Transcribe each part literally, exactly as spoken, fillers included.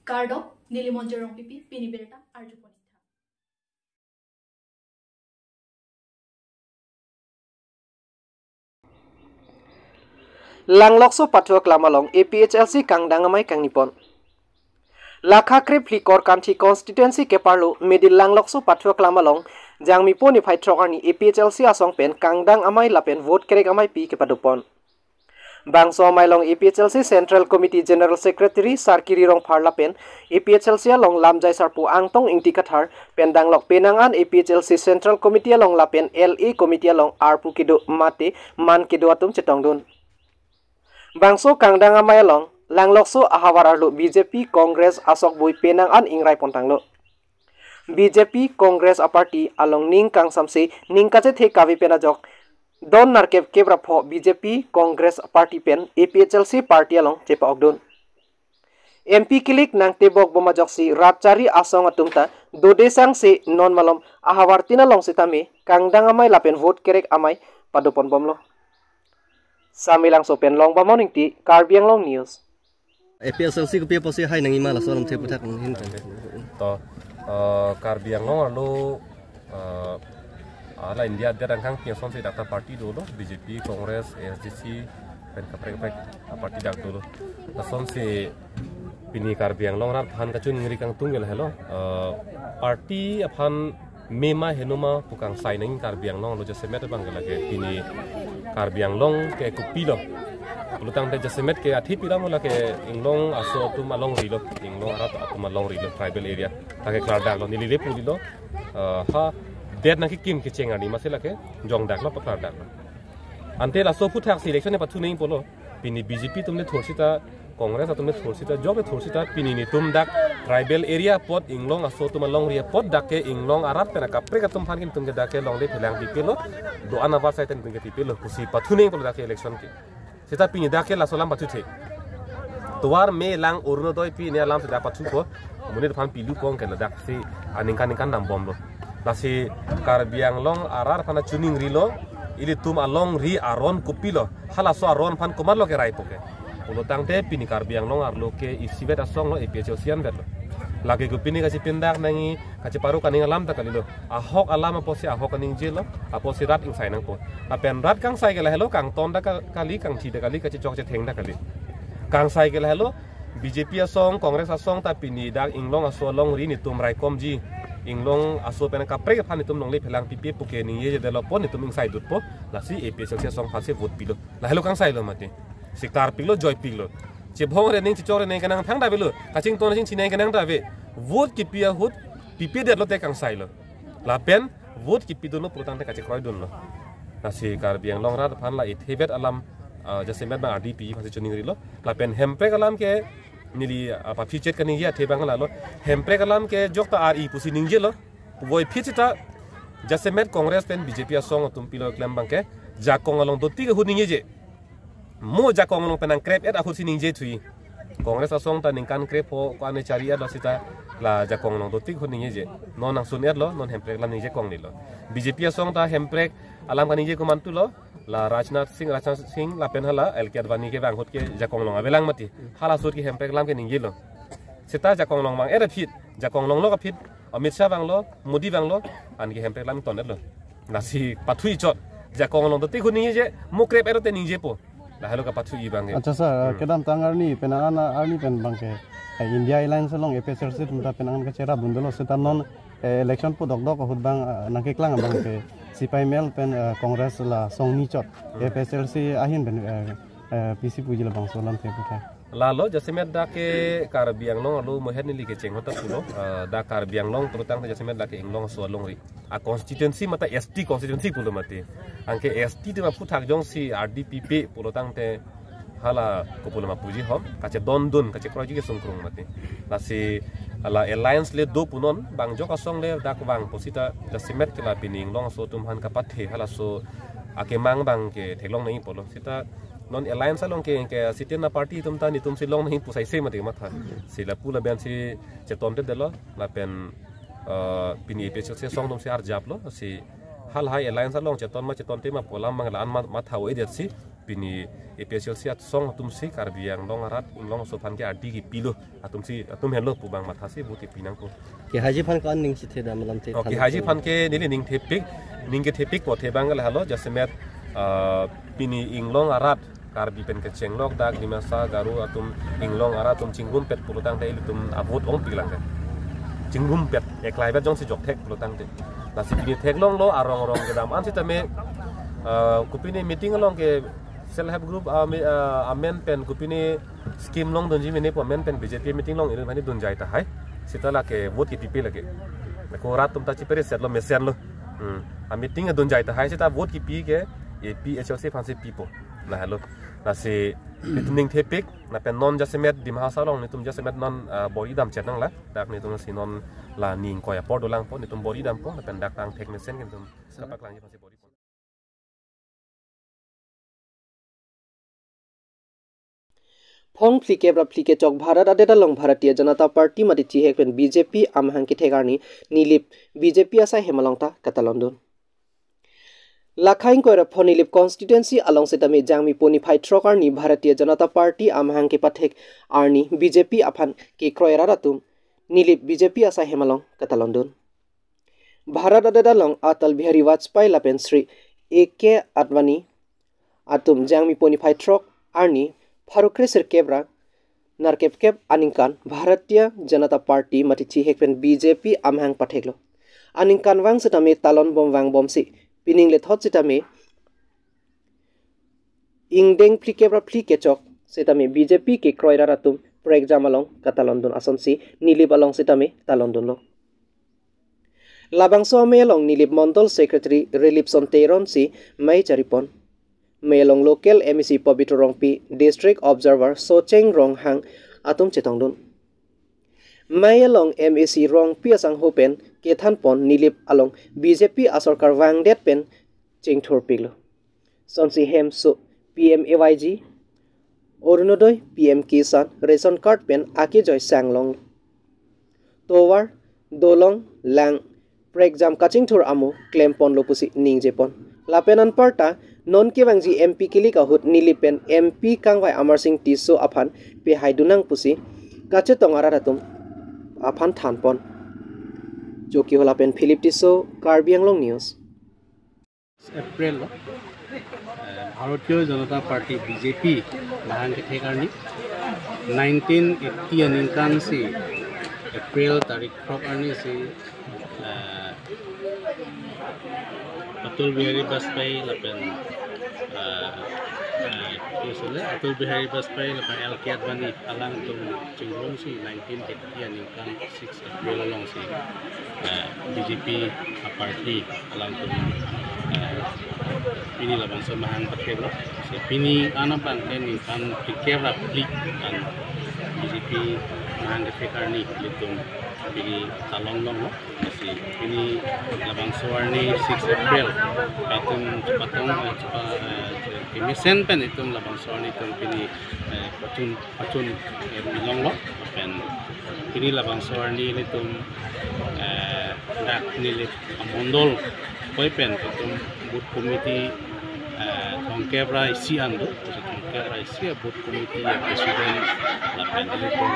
Kardom, neli Monjir Rongpipi, pini birta arjupon. Langlokso Pathu Aklam along A P H L C kangdang amei kangnipon. Lakha krip hlikor kanthi constituency keparlo Middle Langlokso Pathu Aklam along Jangmipo niphai throk arni A P H L C asong pen kangdang amei lapen vote kerek ameipi kepadopon. Bangso amei along A P H L C Central Committee General Secretary Sarkiri Rongphar lapen A P H L C along lamjai sarpo Angtong Ingti Kathar pen danglok penang an A P H L C Central Committee along lapen L A Committee along arpu kedo mate man kedo atum chetongdun. Bangso kangdang amei along Langlokso ahavar arlo B J P Congress asokbui penang an ingraipon tanglo. B J P Congress aparty along ning kangsamse ning kachethe kave pen ajok don nerkep kep ra pho B J P Congress aparty pen A P H L C party along chepa-okdun. M P kilik nangtebok bom ajoksi rat chari asong atum ta dode sangse non malom ahavar tin along sitame kangdang amei lapen vote kerek amei padopon bomlo. Samelangso pen Longbamon Ingti, Karbi Anglong News. A P H L C kopi apotsi hai nangji ma laso alamthe aphuthak nanghin pen. To, eh, Karbi Anglong arlo, eh, hala India adet angkang pi asonsi dak ta party dolo, B J P, Congress, A S D C, pen kaprek kaprek aparty dak dolo. Lasonsi pini Karbi Anglong arat aphan kachiningri kangtung ke lahelo, eh, party aphan mema henoma pu kangsai nangji Karbi Anglong arlo jasemet abang ke lake pini Karbi Anglong ke kopilo. Pulotangte jasemet ke athi pira mo lake inglong aso atum alongri lo, inglong arat atum alongri lo, tribal area. Lake klardaklo, neli le pulilo, eh, ha det nangkekim kecheng arni masi lake jongdaklo, paklardaklo. Ante laso aphuthaksi election ne pathu nangji pulo. Pini B J P atum le thor sita, Congress atum le thor sita, jok le thor sita, pini netum dak tribal area apot, inglong aso atum alongri apot dak ke inglong arat pen akaprek atum aphan ke netum ke dak ke longle phelang pipilo, do-an avarsai ta netum ke pipilo, pusi pathu nangji pulo dak ke election ke. Sita pini dak ke laso alam pathuthe. Tovar me lang Orunodoi pi ne alam sita pathupo, monit aphan pilu kong ke ladaksi aningkan ningkan dambomlo. Lasi Karbi Anglong arat aphan chiningrilo, ilitum alongri aron kopilo, halaso aron aphan komatlo keraipo ke. Pulotangte pini Karbi Anglong arlo ke isivet asong lo A P H L C anvetlo. Lake kopine kachipindak nangji, kachiparu kaning alam ta kalilo. Ahok alam apotsi ahok kaningjelo, apotsi rat ingsai nangpo. Lapen rat kangsai ke lahelo, kangton ta ka-, kali, kangthi ta kali, kachichok chetheng ta kali. Kangsai ke lahelo, B J P asong, Congress asong ta pini dak inglong aso alongri netum raikomji. Inglong aso pen kaprek aphan netum longle phelang pipe puke ningjeje detlo pon netum ingsaidutpo. Lasi A P H L C asong aphansi vote pilo. Lahelo kangsailo mati. Sikar pilo, joy pilo. Chebhong rening, chichok rening kenang thangta avelo. Kachington chingchinai kenang ta ave. Vote kipi ahut, pipe detlo te kangsailo. Lapen vote kipidunlo pulotangte kachekroidunlo. Lasi Karbi Anglong arat aphan la ithevet alam, ah, jasemet abang ardi pi aphansi chiningrilo. Lapen hemprek alam ke neli, ah, paphichet kaningje athe abang lalo. Hemprek alam ke jok ta ar-i pusi ningjelo. Puvoiphit sita jasemet Congress pen B J P asong atum pilo klem abang ke jakong along dotik ahut ningjeje. Mo jakong along pen nangkrep-et ahutsi ningje thuji. Congress asong ta ningkan krepho ko-an chari-etlo sita la jakong along dotik ahut ningjeje. Non nangsun-etlo, non hemprek alam ningje kongnilo. B J P asong ta hemprek alam kaningje komantulo, la Rajnath Singh, Rajnath Singh lapen hala L K Advani kevang ahut ke jakong along avelang mati. Halaso ahut ke hemprek alam ke ningjelo. Sita jakong along vang-et aphi, jakong along lok aphi, Amit Shah vanglo, Modi vanglo, anke hemprek alam ton-etlo. Lasi pathu-i chot, jakong along dotik ahut ningjeje, mo krep-et te ningjepo. Lahelo kapathu-i abang ke. Acha sir, Hmm. kedamtang arni pen an arni pen abang ke, eh, India Alliance along A P H L C atum ta pen an kacherapdundelo sita non, eh, election pu dokdok ahut abang, eh, nangkeklang abang ke C P I M L pen, eh, Congress la song ni chot. Hmm. A P H L C ahin pen, eh, eh, pisi puji labangso alamthe puthot. Lalo jasemet dak ke Karbi Anglong arlo mohet neli kecheng ahut ta pulo, eh, dak Karbi Anglong pulotangte jasemet dak ke inglong aso alongri. A constituency mate S T constituency pulo mati. Anke S T atum aphuthak jongsi ardi pipe pulotangte hala kopulo ma puji hom, kachedondun, kachekroiji ke sungkrung mati. Lasi hala alliance le do punon, bang jok asong le dak vangpo sita jasemet ke la pini inglong aso atum aphan kapathe halaso akemang abang ke theklong nangji pulo. Sita non alliance along ke, ke sitena party atum ta netumsi long nangji pu saise mati matha. Si lapu labensi chetonte detlo, lapen, eh, pini A P H L C asong atumsi arjaplo, si halahai alliance along cheton ma chetonte ma pu alam abang la-an ma, matha-o-edetsi, Pini A P H L C asong atumsi Karbi Anglong arat Inglong aso aphan ke ardi kipilo atumsi atum henlo pu abang mathasi vote kipi nangpo. Kehaiji aphan ko-an ning si thedam alam the Oh, than kehaiji aphan ke neli ning thepik, ning kethepikpo the abang lahelo jasemet, ah, pini Inglong arat Karbi pen kechenglok dak Dimasa Garo atum Inglong arat atum chingrumpet pulotangte ilitum avote ongpik lang ke. Chingrumpet eklai bet jongsi jokthek pulotangte. Lasi pini theklonglo arong arong kedam an sitame, ah, kopine meeting along ke self help group, ah, me-, ah, amen pen kopine scheme longdunji mene pu amen pen B J P meeting along ilitum aphan dunjai tahai. Seta lake vote kipipe lake. Ko rat atum ta chiperesetlo mesenlo. Hmm. A meeting dunjai tahai seta vote kipi ke A P H L C aphansi pipo. Lahelo. Lasi itum ning thepik lapen non jasemet Dima Hasao along itum jasemet non, ah, bor-i damchet nanglang. Dak netum si non la ning koi apor dolangpo netum bor-i dampo lapen dak tang thek mesen ke netum kapaklangji aphansi bor-i. Phongphli kep ra phli kechok Bharat adet along Bharatiya Janata Party mate chihek pen B J P amahang kethek arni Nilip B J P asai hem along ta katalondun. Lakha ingkoi ra pho Nilip constituency along sitame Jangmi po niphai throk arni Bharatiya Janata Party amahang kepathek arni B J P aphan kekroi rat atum Nilip B J P asai hem along katalondun. Bharat adet along Atal Bihari Vajpayee lapen Shri A K Advani atum Jangmi po niphai throk arni pharo kresirkep ra nerkep kep aningkan Bharatiya Janata Party mate chihek pen B J P amahang patheklo. Aningkanvang sitame talon bom vangbomsi pining lethot sitame ingdeng phli kep ra phli kechok sitame B J P kekroi rat atum prekjam along katalondun asonsi Nilip along sitame talondunlo. Labangso amei along Nilip Mondol Secretary Rilipson Teron si mei charipon. Mei along local M A C Pabitro Rongpi, District Observer Socheng Ronghang atum chetongdun. Mei along M A C Rongpi asangho pen kethanpon Nilip along B J P asorkar vangdet pen chingthurpiklo. Sonsi hemso P M A Y G, Orunodoi, P M Kisan, ration card pen akejoi sanglong. Tovar, dolong, lang, prekjam kachingthur amo klemponlo pusi ningjepon. Lapen anparta non kevangji M P kilik ahut Nilip pen M P kangvai Amarsing Tisso aphan pehaidun nang pusi kachetong arat atum aphan thanpon. Chokihola pen Philip Tisso, Karbi Anglong News. April lo, eh, Bharatiya Janata Party B J P mahang kethek arni nineteen eighty aningkan si April tarik throk arni si, eh, Atal Bihari Vajpayee lapen, eh, eh, yes, le, Atal Bihari Vajpayee lapen L K Advani alangtum chingrumsi nineteen eighty aningkan six April alongsi, eh, B J P aparty alangtum, eh, pini labangso mahang patheklo. Si pini anabang ke ningkan phlikep ra phli an B J P mahang kethek arni ilitum pini talon longlo. Si pini labangso arni six April, patong, patong, eh, pa-, eh, kemesen pen itum labangso arni itum pini, eh, pachun pachun, eh, pilonglo, pen pini labangso arni ilitum, eh, dak Nilip amondol koi pen itum booth committee, eh, thomkep ra isi an do, thomkep ra isi booth committee a president lapen ilitum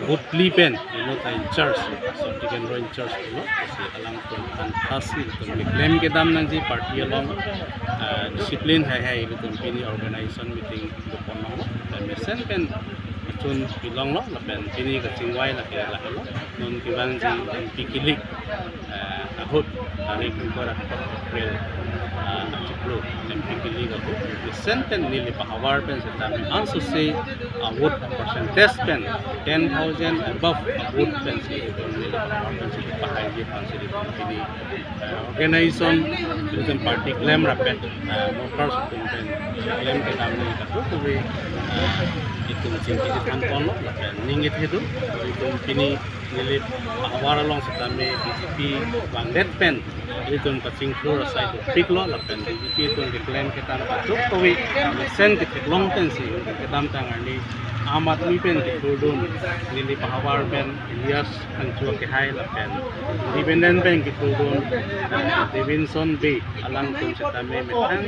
booth phli pen ilo ta in charge, Sub Division in charge lo, si alangtum aphan khasi itum keklem kedam nangji party along, eh, discipline haihai itum pini organization meeting dopon longlo, lapen mesen pen chun pilonglo, lapen pini kachingvai lake lahelo, non kevangji M P kilik, eh, ahut, tarik ingkoi ra throk April, eh, achiklo M P kilik ahut, mesen pen Nilip ahavar pen seta ansose, eh, vote percentage pen ten thousand above, eh, vote pensi itum Nilip ahavar pensi pahaiji aphansi itum pini, eh, organization, ilitum party klem rapet, eh, workers atum pen klem kedam nangji kadokave, eh, itum chingki chethanponlo, lapen ning kethe do, itum pini Nilip ahavar along sitame B J P vangdet pen ilitum kachingthur asai dopiklo, lapen B J P itum keklem kedam kadokave mesen ketheklong pensi kedamtang arni Aam Aadmi pen kethurdun Dilip Havar pen Elias Phangcho kehai lapen Independent pen kethurdun Davidson Bey alangtum setame methang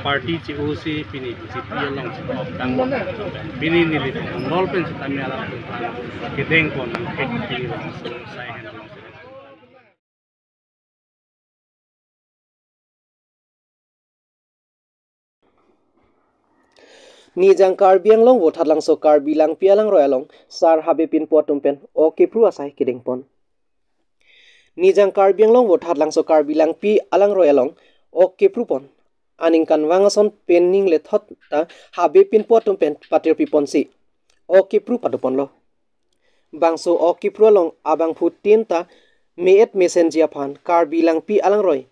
party che-osi pini B J P along si tang. Pini nelitum Mondol pen setame alangtum kedengpon nangkek pini along so sai hen along si. Nijang Karbi Anglong Vothatlangso Karbi Langpi Alangroi along Sar Habe pinpo atum pen ok kepru asai kedengpon. Nijang Karbi Anglong Vothatlangso Karbi Langpi Alangroi along ok kepru pon. Aningkanvang ason pen ning lethot ta Habe pinpo atum pen patir piponsi ok kepru padoponlo. Bangso ok kepru along abangphutin ta me-et mesenji aphan Karbi Langpi Alangroi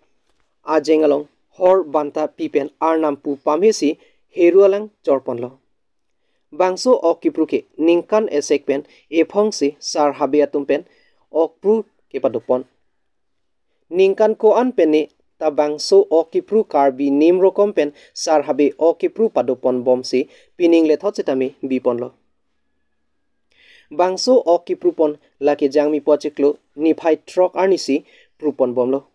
ajeng along hor banta pi pen arnam pu pamhesi heru alang chorponlo. Bangso ok kepru ke ningkan esek pen ephongsi Sar Habe atum pen ok kepru kepadopon. Ningkan ko-an pen ne ta bangso ok kepru Karbi nim rokom pen Sar Habe ok kepru padoponbomsi pining lethot setame biponlo. Bangso ok kepru pon lake Jangmi pu achiklo niphai throk arnisi pruponbomlo.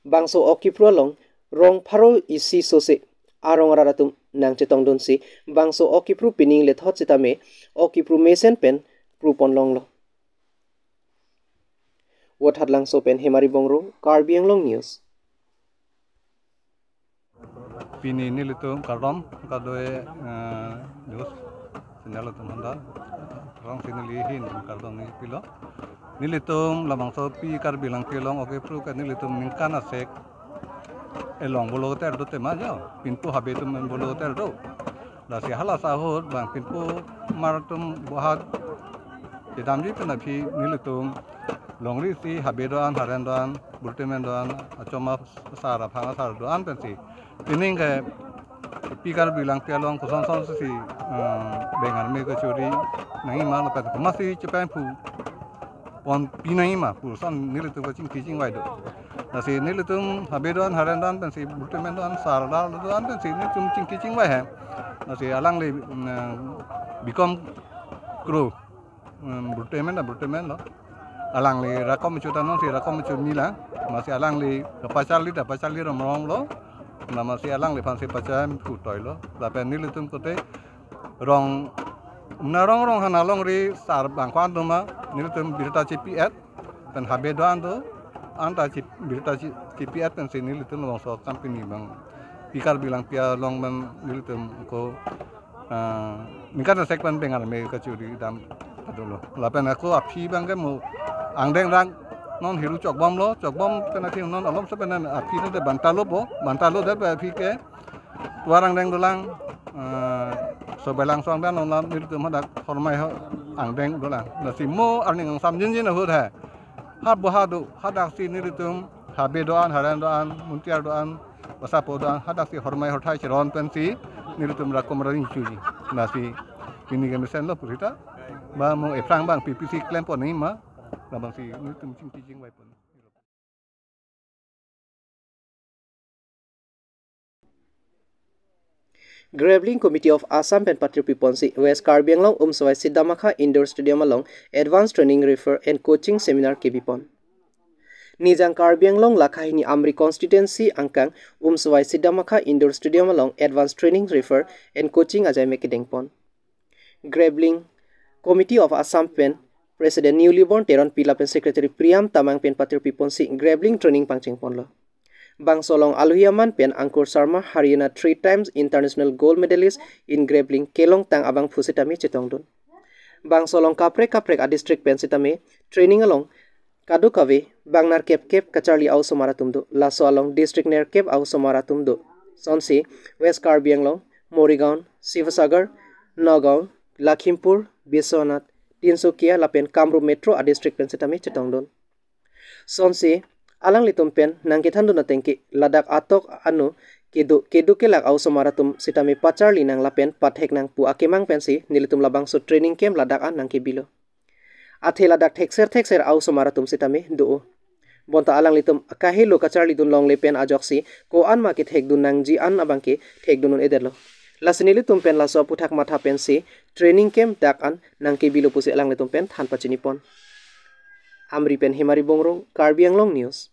Bangso ok kepru along rong pharo isi sose arong arat atum nangchetongdunsi bangso ok kepru pining lethot setame ok kepru mesen pen pruponlonglo. Vothatlangso pen Hemari Bongrung, Karbi Anglong News. Pini nelitum kardom kadoi, eh, news channel atum aphan ta. Rong si neli ahin kardom nangpilo. Nelitum labangso pi Karbi Langpi along ok kepru ke nelitum ningkan asek elong bolo ter do tema jo. Pinpo Habe atum bolo ter do. Lasi hala sahut bang pinpo mar atum bohat kedamji pen aphi nelitum longri si Habe do-an, Haren do-an, Burtemen do-an, achoma sar aphang asar do-an pensi pining ke pi Karbi Langpi along koson son si, eh, beng arme kechori nangji ma lapen komatsi chepeng phu pon pi nangji ma pu ason nelitum kachingki chingvai do. Lasi nelitum Habe do-an, Haren do-an pensi Burtemen do-an, sar do-an pensi nelitum chingki chingvai he. Lasi alangli, mm, bikom kro, mm, Burtemen ta Burtemen lo. Alangli rakom chu ta nonsi rakom chu mila. Amatsi alangli kapacharli ta pacharli rom rom lo. Amatsi alangliphan si pacham phu toilo. Lapen nelitum kote rong, na rong rong hana longri sar bangkwan doma, nelitum birta chipi-et, pen Habe do-an do, anta chip-, birta chi-, chipi-et pensi nelitum long so company bang pi Karbi Langpi along bang nelitum ko, ah, ningkan asek pen beng arme kechori dam padolo. Lapen ako aphi bang ke mo angdeng rang non heru chokbomlo, chokbom pen athim non alom so pen aphi non te bantalo bo, bantalo det aphi ke Tuar angdeng dolang, eh, so belang so angdeng dolang, nelitum hadak hormai ho angdeng dolang. Lasi mo arni angsam jinjin ahut hai. Ha boha do, hadak si nelitum Habe do-an, Haren do-an, Muntiar do-an, Basapo do-an, hadak si hormai horthai cheron pensi nelitum rakom ring chuji. Lasi pini ke mesen lo purita. Ba mo ephrang bang P P C klempon nangji ma. Labangsi nelitum chingki chingvai pon. Grappling Committee of Assam pen patir piponsi West Karbi Anglong Umswai Siddhamakha Indoor Stadium along Advanced Training Referee and Coaching Seminar kebipon. Nijang Karbi Anglong lakha hini Amri Constituency angkang Umswai Siddhamakha Indoor Stadium along Advanced Training Referee and Coaching ajai me kedengpon. Grappling Committee of Assam pen President Newlyborn Teronpi lapen Secretary Priyam Tamang pen patir piponsi grappling training pangchengponlo. Bangso along alohi aman pen Ankur Sharma, Haryana three times international gold medalist in grappling kelongtang abangphu setame chetongdun. Bangso along kaprek kaprek a district pen setame training along kadokave bang nerkep kep kacharli a-osomar atum do. Laso along district nerkep a-osomar atum do. Sonsi West Karbi Anglong, Morigaon, Sivasagar, Nagaon, Lakhimpur, Biswanath, Tinsukia lapen Kamrup Metro a district pen setame chetongdun. Sonsi alanglitum pen nangkethandun ateng ke ladak atok ano kedo kedo kelak a-osomar atum setame pacharli nang lapen pathek nang pu akemang pensi nelitum labangso training camp ladak an nangkebilo. Athe ladak thekser thekser a-osomar atum setame do-o. Bonta alanglitum kahelo kacharlidun longle pen ajoksi ko-an ma kethekdun nangji an abang ke thekdun un-edetlo. Lasi nelitum pen laso aputhak matha pensi training camp dak an nangkebilo pusi alanglitum pen than pachinipon. Amri pen Hemari Bongrung, Karbi Anglong News.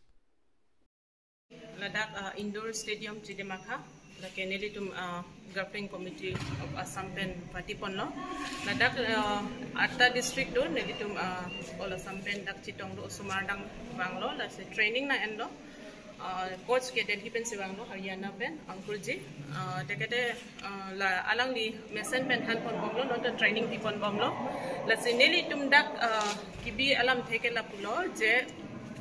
Ladak uh, indoor stadium Chidemaka, lake nelitum uh, governing committee of Assam pen patiponlo. Ladak uh, atta district do nelitum uh, all Assam pen dak chetong do osomar dang vanglo, lasi training nang-enlo. Uh, coach ke Delhi pensi vanglo, Haryana pen, Ankur ji. Uh, tekete uh, la alangli mesen pen thanponbomlo, non ta training piponbomlo. Lasi nelitum dak uh, kebi alamthe ke lapulo je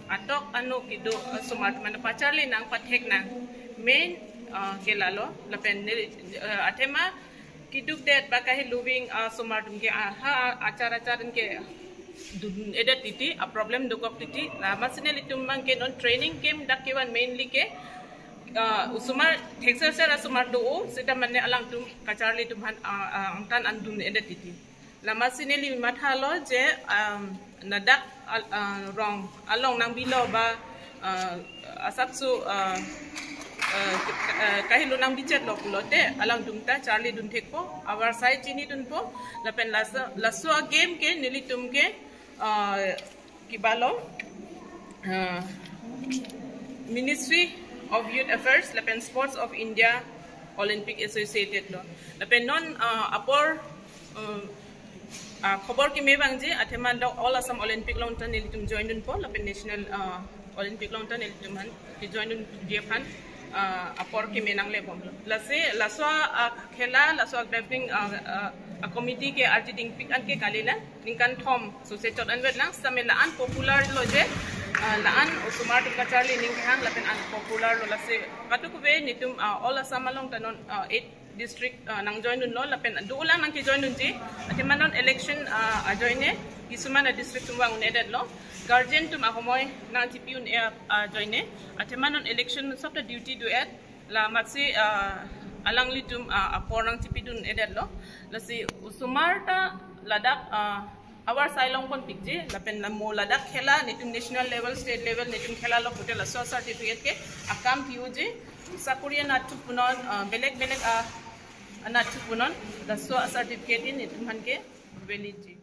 atok ano kedo uh, osomar atum aphan pacharli nang, pathek nang, main uh, ke lalo. Lapen neli uh, athema keduk det ba kahelo ving uh, osomar atum ke uh, ha achar achar ke dun-edet titi, a problem dokok titi. Lasi nelitum abang ke non training camp dak kevan mainly ke uh, osomar thekser ser osomar do, seta mane alangtum kacharli atum aphan uh, uh, angtan an dun-edet titi. Lasi neli mathalo je um, ladak al- uh, rong along nangbilo ba uh, asapso uh, uh, uh, kahelo nangbichetlo pulote alangtum ta charli dun thekpo, avarsai chinidunpo. Lapen laso laso agame ke nelitum ke uh, kebalo uh, Ministry of Youth Affairs lapen Sports of India Olympic Associated lo. Lapen non uh, apor uh, uh, khobor keme abang je athema dok All Assam Olympic along ta nelitum join dunpo, lapen National uh, Olympic along ta nelitum aphan ke join dunji aphan uh, apor keme nanglebomlo. Lasi laso uh, khela, laso governing uh, uh, committee ke arjidingpik an ke kali la ningkan thom sose chot anvet lang, same la-an popular lo je uh, la-an osomar atum kacharli ning kehang lapen unpopular lo. Lasi katukuve nelitum uh, All Assam along ta non uh, eight district uh, nangjoin dunlo, lapen do-olang nangkejoin dunji. Athema non election uh, ajoine kisuman adistrict atum vang un-edetlo, guardian atum ahomoi nangchipi un-e uh, ajoine. Athema non election sob ta duty do-et, la matsi uh, alanglitum uh, apor nangchipi dun-edetlo. Lasi osomar ta ladak uh, avarsai longponpikji, lapen la mo ladak khela, nelitum national level, state level nelitum khelalo pute laso certificate ke akam pi-oji. Sakori anatthu punon uh, belek belek uh, anatthu punon, laso certificate nelitum aphan ke valid ji.